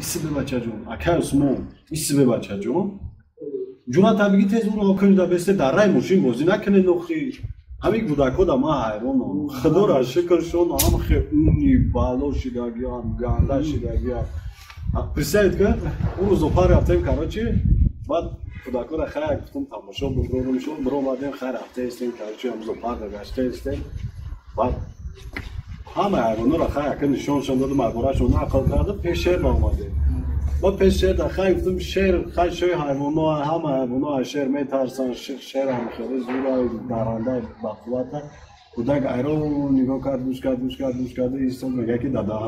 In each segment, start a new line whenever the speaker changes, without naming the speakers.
Исибе бачаҷон, акай Усмон, исибе бачаҷон. Ҷуна табиги тез уро кунед бесте дар рай мошин бозӣ накунед охи. Ҳамин кӯдакҳо да ман ҳайронам. Худоро шукр шон ҳам хе уни бало шидагиам, ганда шидагиам. Представить ка, он рӯз зоопарк рафтем, короче, баъд кӯдакҳоро хайр гуфтам тамошо бибронамшон, биромадем хайр рафтаистем, короче, ҳам зоопарк гаштаистем. Баъд ҳама ҳайвонҳоро хайр ака нишоншон додам, арборашон нақл кардам, пеш шер омадем. Баъд пеш шер да хайр гуфтам шер, хайр шои ҳайвонҳо, ҳама ҳайвонҳо аз шер метарсанд, шер ҳам хеле зура, даранда бақуввата. Кӯдак айрон нигоҳ кард, гӯш кард, гӯш кард, гӯш кард, истод, мегӯяд ки дада,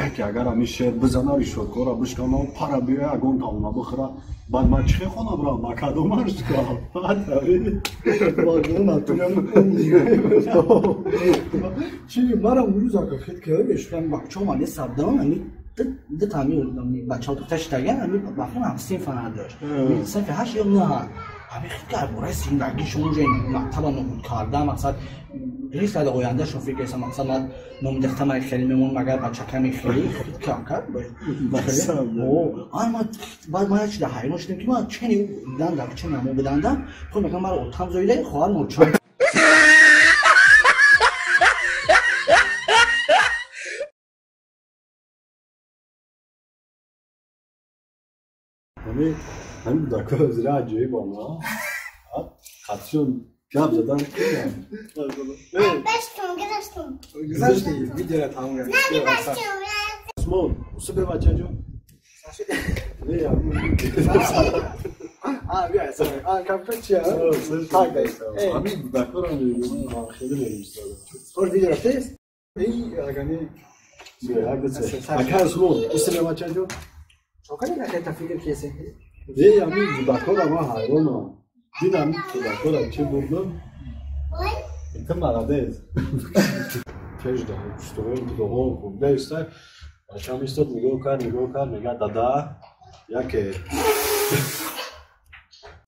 яке агар ҳамин шер бизана, решоткора бишкана, пара биёя, ягон таона бихӯра, баъд ман чӣ хел хона бирам, ба кадом аршка?
Чи марам рӯз ака хит кардам, бачаҳо ман сабдам, ами ду та ами бачаҳо духтар шитаган, ами бафрам ҳам синфа надошт. Синфи 8 ё 9. Ами хит кард бораи зиндагишон уже мактаба нобуд карда, мақсад ҳеҷ дар ояндашон фикр кардам, мақсад ман номи духтарам хеле мемонам, агар бачаками хеле хит кард. Баъд ман як чиз ҳайрон шудам ки ман чени будандам, чени ҳамо будандам, хуб мегӯям маро отам зоида, хоҳар ночор.
Ҳамин кӯдакҳо зира аҷоиб ана. Хатшон гап задан
Гузаштум.
Гузашти, видеоро тамом кард.
Усмон, усубе бачаҷон. Не,
А, бия, а, капкан чия? Так, дай.
Ҳамин кӯдакҳоро мебинам, хеле мерӯстадам.
Хош видео рафтест? Эй, агани.
Ака Усмон, усубе бачаҷон.
Чокани накард фикр кесе?
Е, ҳамин кӯдакҳоро ман ҳайронам. Дидам кӯдакҳоро чӣ бурдам? Ты молодец. Пеш да, пуштои дуғон хӯрда иста. Бачам истод, нигоҳ кард, нигоҳ кард, мегӯяд дада, яке.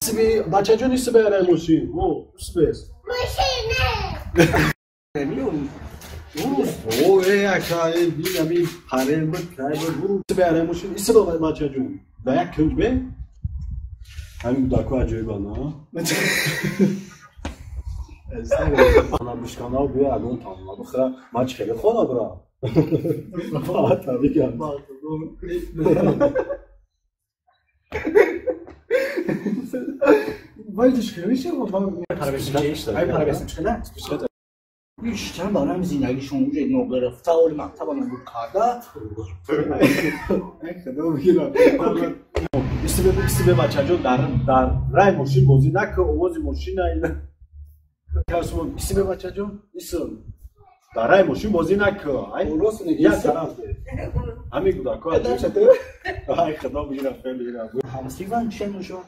Сиби, бачаҷон исти берай мошин. О, успес.
Мошин не.
О, э, ака, э, бин ами парел буд, кай буд, буру берай мошин, исти бачаҷон. Да як кунҷ бе. Ҳамин кӯдакҳо аҷоибанд, а? Хона бишкана биё ягон таона бихӯра, ман чӣ хеле хона бирам? Табигам.
Вайдиш хеле шава, ай парабесим чӣ хела?
Иш чанд барои зиндагишон уже ногирифта, оли мактаба нобуд карда.
Худо бигирад. Истибе бачаҷон, дар рай мошин бозӣ накун, овози мошина ина. Касмон, истибе бачаҷон, исм. Дар рай мошин бозӣ накун. Ай, як тараф. Ҳамин кӯдакҳо аҷоиб. Ай, худо бигирад, хеле бигирад.
Ҳамсифан чен шо?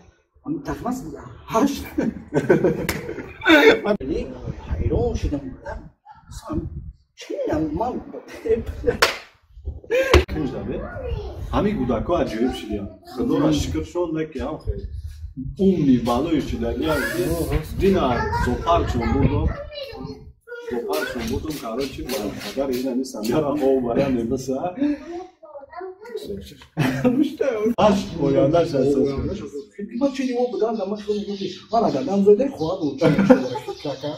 Тақрибан 8. Ҳайрон шудам. Чӣ ман
Ҳамин кӯдакҳо аҷоиб шиданд. Худоро шукр шон неки ҳам хеле умни балои шидагиам. Дина зоопаркшон бурдам. Зоопаркшон бурдам, короче, падар ина нисам. Яра хоб барам небаса. Ҳашт ояндаш аст.
Ман чени мо будам, ман хел мегӯям ки ман агар дам зоида, хоҳар ночор. Кака.